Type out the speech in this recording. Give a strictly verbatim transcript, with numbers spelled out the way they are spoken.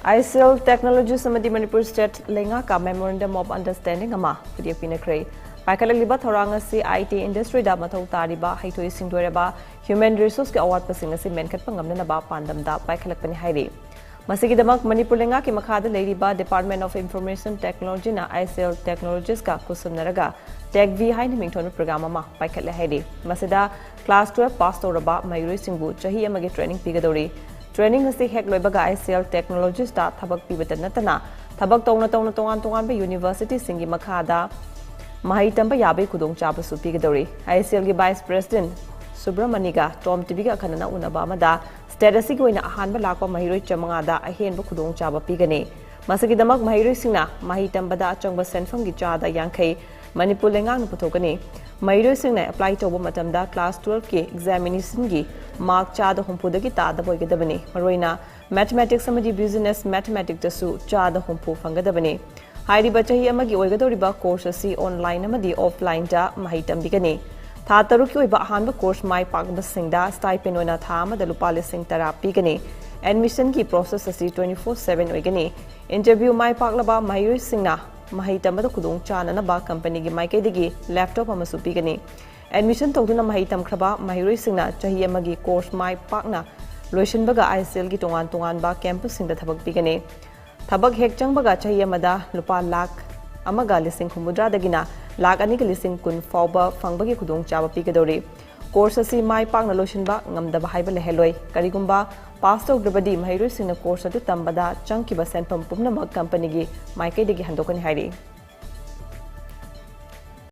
ICL Technologies ꯑꯃꯗꯤ Manipur State ꯂꯩꯉꯥꯛꯀ Memorandum of Understanding ꯑꯃ ꯈꯨꯗꯤꯌꯦꯛ ꯄꯤꯅꯈ꯭ꯔꯦ꯫ ꯄꯥꯏꯈꯠꯂꯛꯂꯤꯕ ꯊꯧꯔꯥꯡ ꯑꯁꯤ IT industry ꯗ ꯃꯊꯧ ꯇꯥꯔꯤꯕ ꯍꯩꯊꯣꯏ ꯁꯤꯡꯊꯣꯏꯔꯕ human resource ꯀꯤ ꯑꯋꯥꯠꯄꯁꯤꯡ ꯑꯁꯤ ꯃꯦꯟꯈꯠꯄ ꯉꯝꯅꯅꯕ ꯄꯥꯟꯗꯝꯗ ꯄꯥꯏꯈꯠꯂꯛꯄꯅꯤ ꯍꯥꯏꯔꯤ꯫ ꯃꯁꯤꯒꯤꯗꯃꯛ ꯃꯅꯤꯄꯨꯔ ꯂꯩꯉꯥꯛꯀꯤ ꯃꯈꯥꯗ ꯂꯩꯔꯤꯕ Department of Information Technology ꯅ ICL Technologies ꯀ ꯈꯨꯠꯁꯝꯅꯔꯒ TechV ꯍꯥꯏꯅ ꯃꯤꯡꯊꯣꯟꯕ program ꯑꯃ ꯄꯥꯏꯈꯠꯂꯦ ꯍꯥꯏꯔꯤ꯫ ꯃꯁꯤꯗ class twelve pass ꯇꯧꯔꯕ ꯃꯍꯩꯔꯣꯏꯁꯤꯡꯕꯨ ꯆꯍꯤ ꯑꯃꯒꯤ training ꯄꯤꯒꯗꯧꯔꯤ꯫ Training ꯑꯁꯤ ꯍꯦꯛ ꯂꯣꯏꯕꯒ ICL Technologies ꯇ ꯊꯕꯛ ꯄꯤꯕꯇ ꯅꯠꯇꯅ ꯊꯕꯛ ꯇꯧꯅ ꯇꯧꯅ ꯇꯣꯉꯥꯟ ꯇꯣꯉꯥꯟꯕ university ꯁꯤꯡꯒꯤ ꯃꯈꯥꯗ ꯃꯍꯩ ꯇꯝꯕ ꯌꯥꯕꯒꯤ ꯈꯨꯗꯣꯡꯆꯥꯕꯁꯨ ꯄꯤꯒꯗꯧꯔꯤ꯫ ICL ꯒꯤ Vice President ꯁꯨꯕ꯭ꯔꯃꯅꯤꯒ Tom TV ꯒ ꯑꯈꯟꯅꯅ ꯎꯅꯕ ꯑꯃꯗ state ꯑꯁꯤꯒꯤ ꯑꯣꯏꯅ ꯑꯍꯥꯟꯕ ꯂꯥꯛꯄ ꯃꯍꯩꯔꯣꯏ ꯆꯥꯃꯉꯥꯗ ꯑꯍꯦꯟꯕ ꯈꯨꯗꯣꯡꯆꯥꯕ ꯄꯤꯒꯅꯤ꯫ ꯃꯁꯤꯒꯤꯗꯃꯛ ꯃꯍꯩꯔꯣꯏꯁꯤꯡꯅ ꯃꯍꯩ ꯇꯝꯕꯗ ꯑꯆꯪꯕ ꯁꯦꯟꯐꯝꯒꯤ ꯆꯥꯗ ꯌꯥꯡꯈꯩ ꯃꯅꯤꯄꯨꯔ ꯂꯩꯉꯥꯛꯅ ꯄꯨꯊꯣꯛꯀꯅꯤ꯫ ꯃꯍꯩꯔꯣꯏꯁꯤꯡꯅ apply ꯇꯧꯕ ꯃꯇꯝꯗ class twelve ꯀꯤ examination ꯒꯤ mark ꯆꯥꯗ ꯍꯨꯝꯐꯨꯗꯒꯤ ꯇꯥꯗꯕ ꯑꯣꯏꯒꯗꯕꯅꯤ꯫ ꯃꯔꯨꯑꯣꯏꯅ Mathematics ꯑꯃꯗꯤ Business Mathematics ꯇꯁꯨ ꯆꯥꯗ ꯍꯨꯝꯐꯨ ꯐꯪꯒꯗꯕꯅꯤ꯫ ꯍꯥꯏꯔꯤꯕ ꯆꯍꯤ ꯑꯃꯒꯤ ꯑꯣꯏꯒꯗꯧꯔꯤꯕ course ꯑꯁꯤ online ꯑꯃꯗꯤ offline ꯗ ꯃꯍꯩ ꯇꯝꯕꯤꯒꯅꯤ꯫ ꯊꯥ ꯇꯔꯨꯛꯀꯤ ꯑꯣꯏꯕ ꯑꯍꯥꯟꯕ course ꯃꯥꯏ ꯄꯥꯛꯄꯁꯤꯡꯗ stipend ꯑꯣꯏꯅ ꯊꯥ ꯑꯃꯗ ꯂꯨꯄꯥ ꯂꯤꯁꯤꯡ ꯇꯔꯥ ꯄꯤꯒꯅꯤ꯫ Admission ꯒꯤ process ꯑꯁꯤ twenty four seven ꯑꯣꯏꯒꯅꯤ꯫ Interview ꯃꯥꯏ ꯄꯥꯛꯂꯕ ꯃꯍꯩꯔꯣꯏꯁꯤꯡꯅ ꯃꯍꯩ ꯇꯝꯕꯗ ꯈꯨꯗꯣꯡ ꯆꯥꯅꯅꯕ company ꯒꯤ ꯃꯥꯏꯀꯩꯗꯒꯤ laptop ꯑꯃꯁꯨ ꯄꯤꯒꯅꯤ꯫ Admission ꯇꯧꯗꯨꯅ ꯃꯍꯩ ꯇꯝꯈ꯭ꯔꯕ ꯃꯍꯩꯔꯣꯏꯁꯤꯡꯅ ꯆꯍꯤ ꯑꯃꯒꯤ course ꯃꯥꯏ ꯄꯥꯛꯅ ꯂꯣꯏꯁꯤꯟꯕꯒ ICL ꯒꯤ ꯇꯣꯉꯥꯟ ꯇꯣꯉꯥꯟꯕ campus ꯁꯤꯡꯗ ꯊꯕꯛ ꯄꯤꯒꯅꯤ꯫ ꯊꯕꯛ ꯍꯦꯛ ꯆꯪꯕꯒ ꯆꯍꯤ ꯑꯃꯗ ꯂꯨꯄꯥ ꯂꯥꯈ ꯑꯃꯒ ꯂꯤꯁꯤꯡ ꯍꯨꯝꯐꯨꯇꯔꯥꯗꯒꯤꯅ ꯂꯥꯈ ꯑꯅꯤꯒ ꯂꯤꯁꯤꯡ ꯀꯨꯟ ꯐꯥꯎꯕ ꯐꯪꯕꯒꯤ ꯈꯨꯗꯣꯡꯆꯥꯕ ꯄꯤꯒꯗꯧꯔꯤ꯫ Course ꯑꯁꯤ ꯃꯥꯏ ꯄꯥꯛꯅ ꯂꯣꯏꯁꯤꯟꯕ ꯉꯝꯗꯕ ꯍꯥꯏꯕ ꯂꯩꯍꯜꯂꯣꯏ꯫ ꯀꯔꯤꯒꯨꯝꯕ pass ꯇꯧꯗ꯭ꯔꯕꯗꯤ ꯃꯍꯩꯔꯣꯏꯁꯤꯡꯅ course ꯑꯗꯨ ꯇꯝꯕꯗ ꯆꯪꯈꯤꯕ ꯁꯦꯟꯐꯝ ꯄꯨꯝꯅꯃꯛ company ꯒꯤ ꯃꯥꯏꯀꯩꯗꯒꯤ ꯍꯟꯗꯣꯛꯀꯅꯤ ꯍꯥꯏꯔꯤ꯫